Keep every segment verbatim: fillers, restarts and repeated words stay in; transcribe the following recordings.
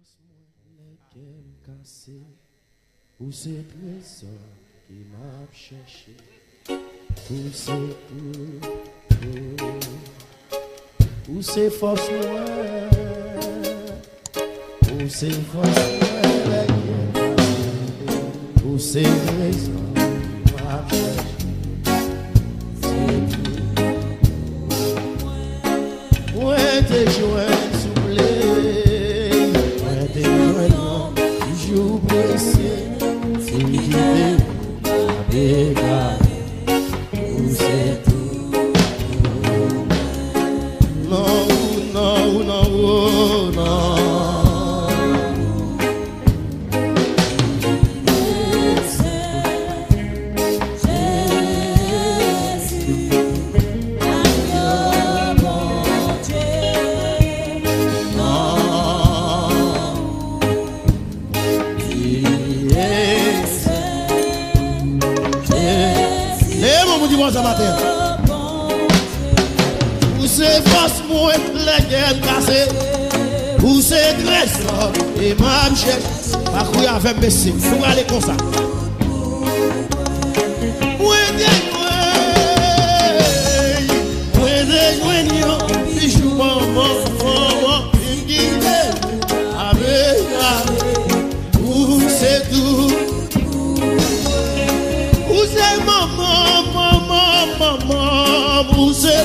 Lè kè m kase, ou se trezò ke m ap chèche. Ou se tout pou mwen. Ou se fòs mwen. Ou se fòs mwen, lè kè m kase. Ou se trezò ke m ap chèche. Mwen te jwenn souplè, mwen te jwenn yon bijou presye, si m kite w, m ap egare, ou se tout pou mwen. Non, non, non, non. Leve men w pou di Bondye maten an. Ou se fòs mwen lè kè m kase. Ou se trezò ke m ap chèche. Pa kouri avè m, mesye. Nou prale konsa. Mwen te jwenn, mwen te jwenn yon bijou manman, manman, vin kite m avè, avè. Ou se tout. Ou se manman, manman, manman, ou se,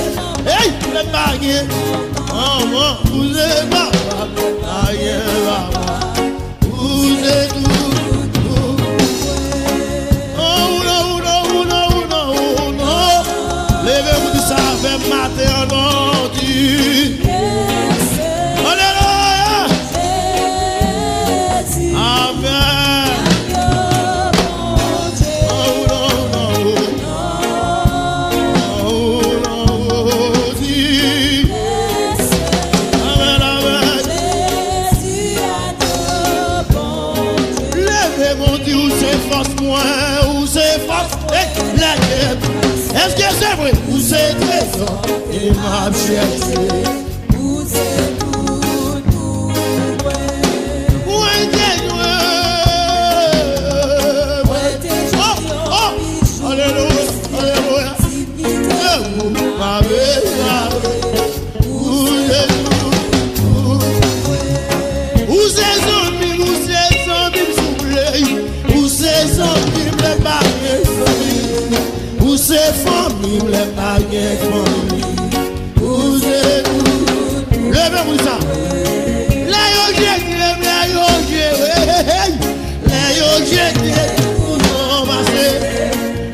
hey, lè m pa gen manman, ou se papa, lè m pa gen papa, ou se tout pou mwen. Oh, ou non, ou non, ou non, ou non, ou non. Leve pou di sa avè m maten an, non, di. Alelouya. Amèn. Amèn, amèn. Leve men w di, ou se fòs mwen, ou se fòs. Hey, leve. Èske se vre? Ou se trezò ke m ap chèche. Ou se tout pou mwen. Mwen te jwenn. Mwen te jwenn. Oh, oh. Alelouya, alelouya. Ou m ap egare. Ou se tout pou mwen. Ou se zanmi m, ou se zanmi m souple. Ou se zanmi m lè m pa gen zanmi. Ou se fanmi m lè m pa gen fanmi. Ou se tout. Leve pou sa. Lè yo jete m, lè yo jere, hey, hey. Lè yo jete m, ou ranmase.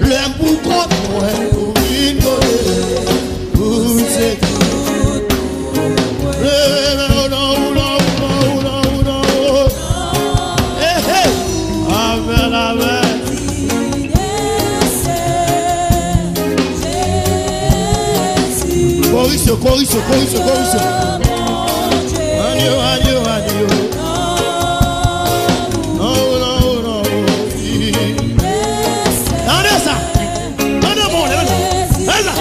Lè m pou kont mwen, ou vin kote. Ou se tout. Leve men w non, w non, w non, w non, w non, w non. Hey, hey. Amèn, amèn. Korise, korise, korise, korise. Anyo, anyo, anyo. Non, non, non. Tande sa. Tande bon, tande. Tande sa.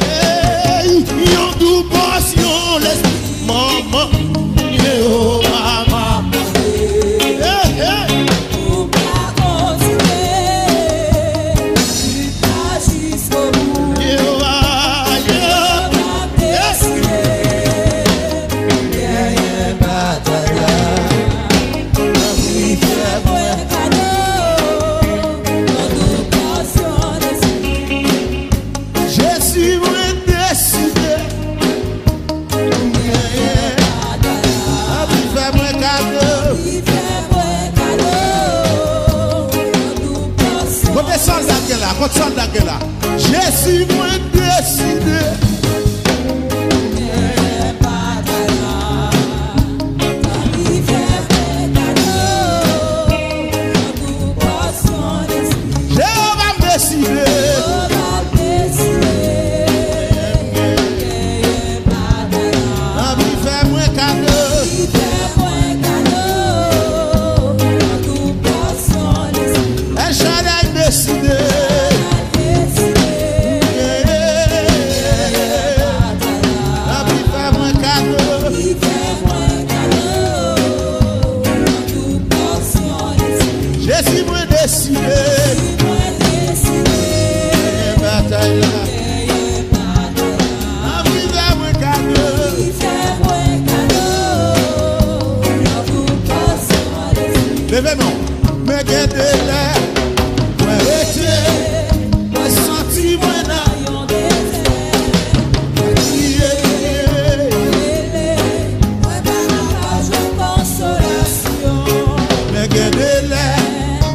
Hey, yon dou pòsyon lespri. Manman, Jewova, papa. Hey, hey. Ou ka kontinye lit la jiskobou. Jewova, Jewova, Jewova deside genyen batay la. Tanpri fè mwen kado yon dou pòsyon lespri. Jezi, mwen deside. Anvi fè mwen kado. Kote sòlda k gen la? Kote sòlda k gen la? Jezi, mwen deside. Jewova, m deside. Anvi fè mwen kado. El Shaddai deside. Leve men w. Men gen de lè, mwen rete, mwen santi mwen nan yon dezè. Mwen kriye, kriye. Mwen pa kapab jwenn konsolasyon. Men gen de lè,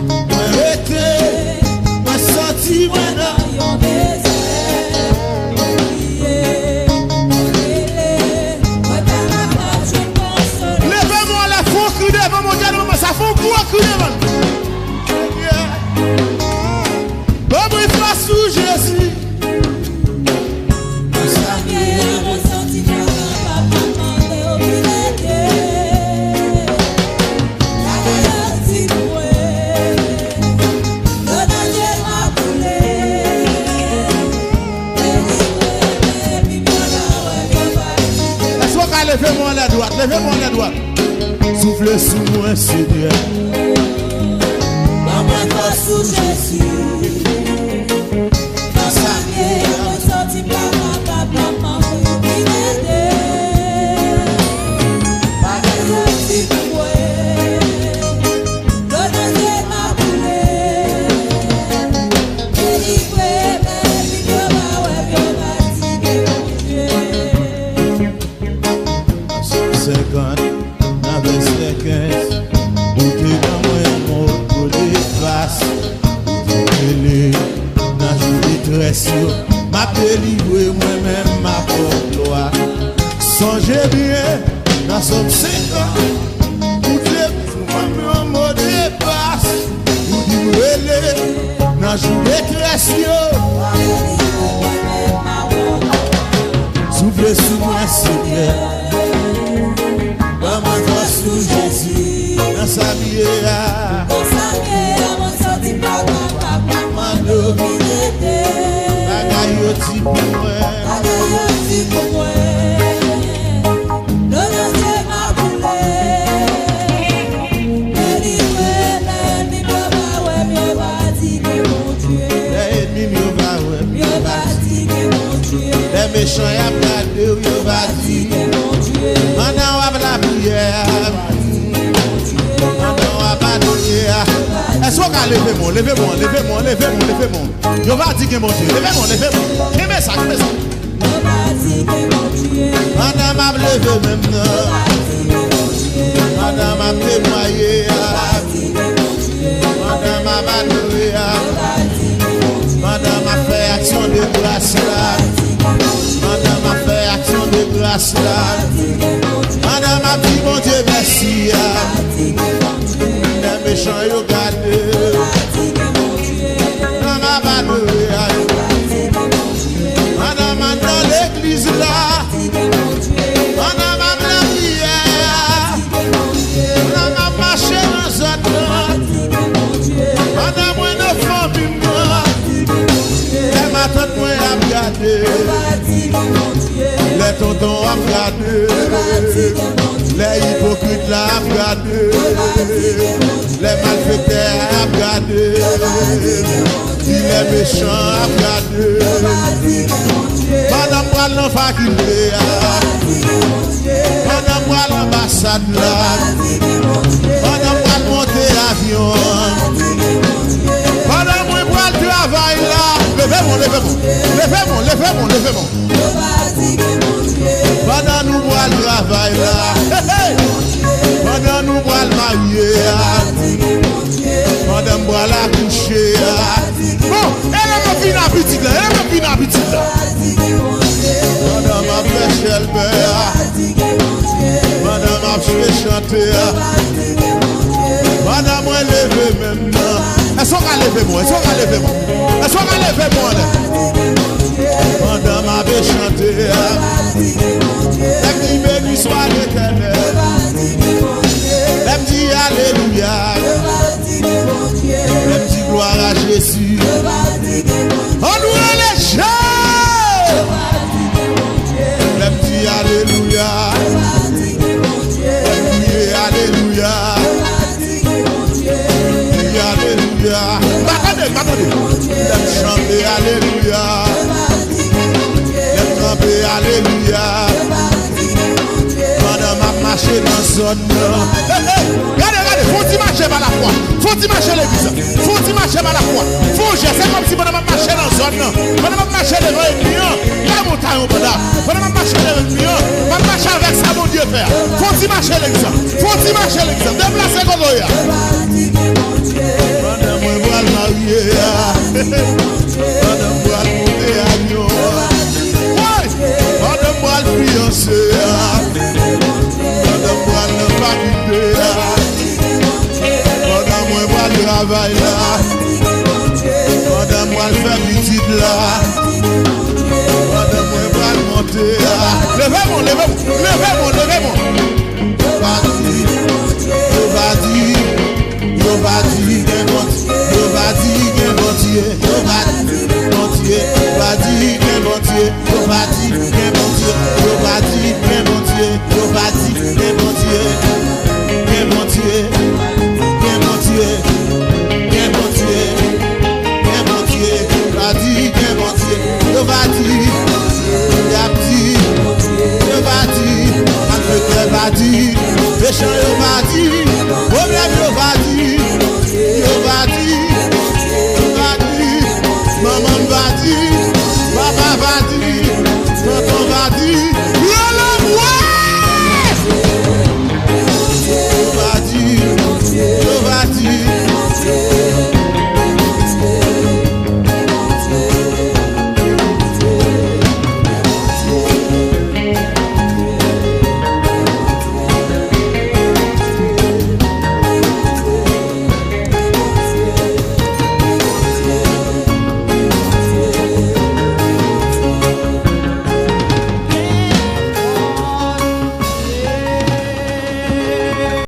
mwen rete, mwen santi mwen nan yon dezè. Leve men w anlè, fè yon kri devan Bondye nan moman sa, fè yon gwo kri devan l. Ban mwen fòs sou Jezi. Èske w ka leve men w anlè dwat? Leve men w anlè dwat. Soufle sou mwen, Senyè. Ban mwen fòs sou Jezi. Nan sa m ye a, mwen santi m pa kapab, papa, m ap vin ede. Pa bezwen di pou mwen. Dlo nan zye m ap koule. Delivre m, epi yo pa wè m, yo pa di ke Bondye. Nan Sòm senkant, nan vèsè kenz, ou te ban mwen yon mo de pas. Ou te rele nan jou detrès yo, m ap delivre mwen menm, m ap ba w glwa. Sonje byen, nan Sòm senkant, ou te ban mwen yon mo de pas. Ou di m rele nan jou detrès yo. Soufle sou mwen, Senyè. Ban mwen fòs sou Jezi. Nan sa m ye a. Nan sa m ye a, mwen santi m pa kapab. M ap mande w vin ede. Bagay yo di pou mwen. Bagay yo di pou mwen. Dlo nan zye m ap koule. Delivre m, ènmi m yo pa wè m, yo pa di gen Bondye. Lè ènmi m yo pa wè m, yo pa di gen Bondye. Lè mechan y ap gade w, yo pa di gen Bondye. Pandan w ap lapriyè, pandan w ap adore a. Èske w ka leve men w, leve men w, leve men w, leve men w, leve men w? Yo pa di gen Bondye. Leve men w, leve men w. Kenbe sa, kenbe sa. Pandan m ap leve men m nan. Pandan m ap temwaye a. Pandan m ap adore a. Pandan m ap fè aksyon de gras la. Pandan m ap fè aksyon de gras la. Pandan m ap di Bondye mèsi a. Lè mechan yo gade. Pandan m ap adore a. Pandan m anndan legliz la. Pandan m ap lapriyè a. Pandan m ap mache nan zòn nan. Pandan mwen nan fanmi m nan. Lè matant mwen ap gade. Lè tonton ap gade. Lè ipokrit la ap gade. Lè malfektè a ap gade. Dilè mechan ap gade. Pandan m pral nan fakilte a. Pandan m pral anbasad la. Pandan m pral monte avyon an. Pandan mwen pral travay la. Leve men w, leve men w. Leve men w, leve men w, leve men w. Pandan nou pral travay la. Hey, hey. Pandan nou pral marye a. Pandan m pral akouche a. Bon, e lè m ap vin a pitit la, e lè m ap vin a pitit la. Pandan m ap fè chèlbè a. Pandan m ap jwe chante a. Pandan mwen leve men m nan. Èske w ka leve men w? Èske w ka leve men w? Èske w ka leve men w anlè? Pandan m ap chante a. Lè m di beni swa Letènèl. Lè m di alelouya. Lè m di glwa a Jezi. Ann rele Jezi. Lè m di alelouya. Lè m kriye alelouya. Alelouya. M pa tande, m pa tande. Lè m chante alelouya. Lè m kanpe alelouya. Pandan m ap Mache nan zòn nan. Hey, hey, gade, gade, fè yon ti mache pa lafwa. Fè yon ti mache legliz. Fè yon ti mache pa lafwa. Fè yon jès. Se kòmsi pandan m ap mache nan zòn nan, pandan m ap mache devan ènmi an, la montagne, pandan, pandan m ap mache devan ènmi an, m ap mache avèk sa Bondye fè a. Fè yon ti mache legliz. Fè yon ti mache legliz. Deplase kote w ye a. Pandan mwen pral marye a. Pandan m pral monte avyon an. Woy! Pandan m pral fiyanse a. Pandan m pral nan fakilte a. Pandan mwen pral travay la. Pandan m pral fè pitit la. Pandan mwen pral monte a. Leve men w, leve men w, leve men w, leve men w. Yo pa di, yo pa di, yo pa di gen Bondye, yo pa di gen Bondye, yo pa di gen Bondye, yo pa di gen Bondye, yo pa di gen Bondye, yo pa di gen Bondye, yo pa di gen Bondye, gen Bondye, gen Bondye, gen Bondye, gen Bondye, yo pa di gen Bondye, yo pa di, y ap di, yo pa di, malfektè pa di, mechan yo